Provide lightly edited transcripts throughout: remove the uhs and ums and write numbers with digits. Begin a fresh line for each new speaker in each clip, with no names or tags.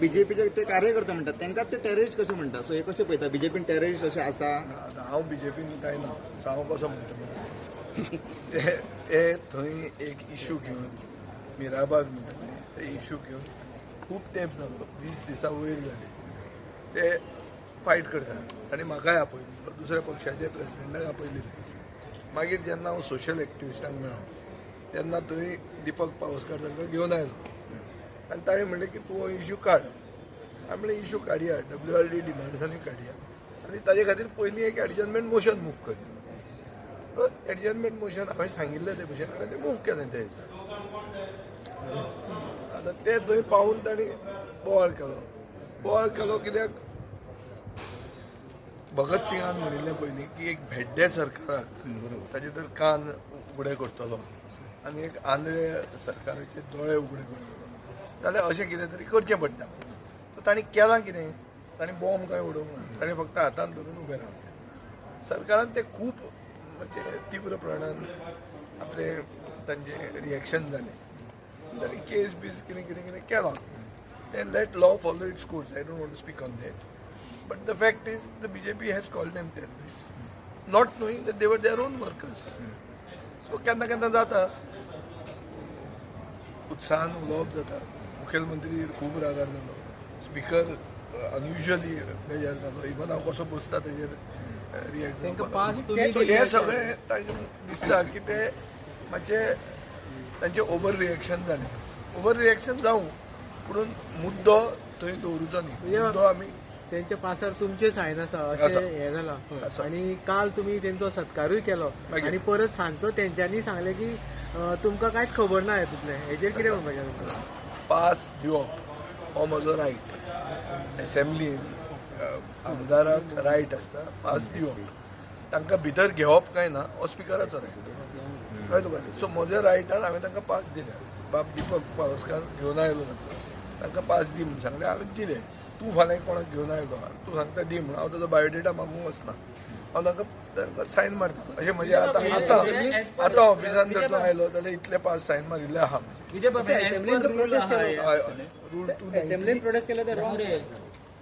बीजेपीचे ते कार्यकर्ते म्हणटात तांकां ते टेररिस्ट कशें म्हणटा? सो हे कशें पळयता, बीजेपीन टेररिस्ट अशें आसा?
आतां हांव बीजेपीन काय ना, सो हांव कसो म्हणटलो? ते ते थंय एक इशू घेवन, मिराबाग म्हणटा ते इशू घेवन खूब तेंप जालो, 20 दिसां वयर जाले ते फायट करतात आनी म्हाकाय आपयल्लो, दुसऱ्या पक्षाचे प्रेसिडेंटाक आपयलेले. मागीर जेन्ना हांव सोशल एक्टिविस्टांक मेळ्ळो तेन्ना थंय दिपक पावसकार तांकां घेवन आयलो आनी ताणें म्हणलें की तूं हो इशू काड. हांवें म्हणलें, इशू काडया, डब्ल्यूआरडी डिमांड्सांनी काडया आनी ताजे खातीर पयलीं एक एडजर्नमेंट मोशन मूव करया. एडजर्नमेंट मोशन हांवें सांगिल्लें ते भशेन हांवें तें मूव केलें त्या दिसा. आतां ते थंय पावून तांणी बोवाळ केलो. बोवाळ केलो कित्याक? भगत सिंगान म्हणिल्लें पयलीं की एक भेड्डे सरकाराक ताजे तर कान उगडे करतलो आनी एक आंधळे सरकाराचे दोळे उगडे करतलो जाल्यार अशें कितें तरी करचें पडटा. सो तांणी केलां कितें? तांणी बॉम्ब कांय उडोवंक ना, तांणी फक्त हातान धरून उबें रावलें. सरकारान ते खूब म्हणजे तीव्र प्रमाणान आपले तांचे रिएक्शन जालें. तांणी केस बीस कितें कितें कितें केलां तें. Let law follow its course. I don't want to speak on that, but the fact is the BJP has called them terrorist, not knowing that they were their own workers. So केन्ना केन्ना जाता, उत्साहान उलोवप जाता. मुखेलमंत्री खूब रागार जालो, स्पीकर अनयुजली बेजार जालो, इवन हांव कसो बसता तेजेर रिएक्ट.
तांकां पास तुमी
सो हे सगळें तांकां दिसता की ते मातशे तांचे ओवर रिएक्शन जालें. ओवर रिएक्शन जावं, पूण मुद्दो थंय दवरुचो न्ही. मुद्दो आमी
तेंच्या पासार तुमचे सायन आसा
आसा.
अशें हें जालां.
आसा.
आनी काल तुमी तेंचो सत्कारूय केलो.
मागीर.
आनी परत सांजचो तेंच्यांनी सांगलें की तुमकां कांयच खबर ना हेतूंतलें. हेजेर कितें म्हणपाचें तुमकां?
पास दिवप हो म्हजो रायट. एसेंब्लीन आमदाराक रायट आसता पास दिवप. तांकां भितर घेवप काय ना हो स्पिकराचो रायट, कळ्ळें तुका? सो म्हज्या रायटान हांवें तांकां पास दिल्या. बाब दिपक पावसकार घेवन आयलो, तांकां तांकां पास दी म्हणून सांगलें, हांवें दिले. तूं फाल्यां कोणाक घेवन आयलो आनी तूं सांगता दी म्हणून, हांव ताजो बायोडेटा मागूंक वचना. हांव तांकां तांकां सायन मारता अशें म्हजें. आतां आतां आतां ऑफिसान जर तूं आयलो जाल्यार इतले पास सायन मारिल्ले आहा म्हजे.
विजय बाबा,
असेंब्लीन तो प्रोटेस्ट केलो.
हय हय, रूल टू
असेंब्लीन प्रोटेस्ट केलं ते रॉंग.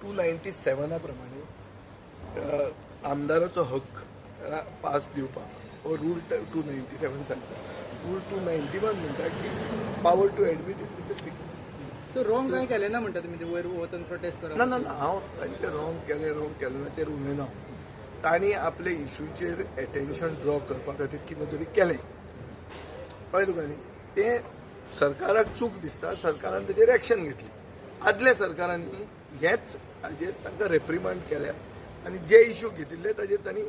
297 प्रमाणे आमदाराचो हक्क पास दिवपाक हो रूल 297 सांगता. रूल 291 म्हणटा की power to admit it with the speaker.
So wrong काय केलें ना म्हणटा तुमी ते वयर वचून प्रोटेस्ट करप?
ना ना ना, हांव तांचे रॉंग केलें रॉंग केलें नाचेर उलयना. तांणी आपले इशूचेर एटेन्शन ड्रॉ करपा खातीर कितें तरी केलें, कळ्ळें तुका न्ही? तें सरकाराक चूक दिसता, सरकारान तेजेर एक्शन घेतली. आदल्या सरकारांनी हेच हाजेर तांकां रेप्रिमांड केल्या आनी जे इशू घेतिल्ले ताजेर तांणी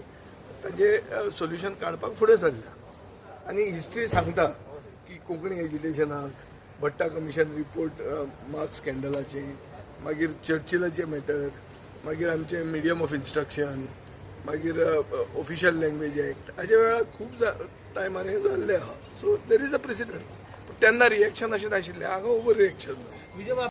ताजें सोल्युशन काडपाक फुडें सरल्या. आनी हिस्ट्री सांगता की कोंकणी एज्युकेशनाक, भट्टा कमिशन रिपोर्ट, मार्क्स स्कॅन्डलाचे, मागीर चर्चिलाचे मॅटर, मागीर आमचे मिडियम ऑफ इन्स्ट्रक्शन, मागीर ऑफिशियल लँग्वेज एक्ट, हाजे वेळार खूब टायमार हें जाल्लें आहा. So there is a precedence. तेन्ना रिएक्शन अशें नाशिल्लें, हांगा ओवर रिएक्शन जालें.
विजय बाबा.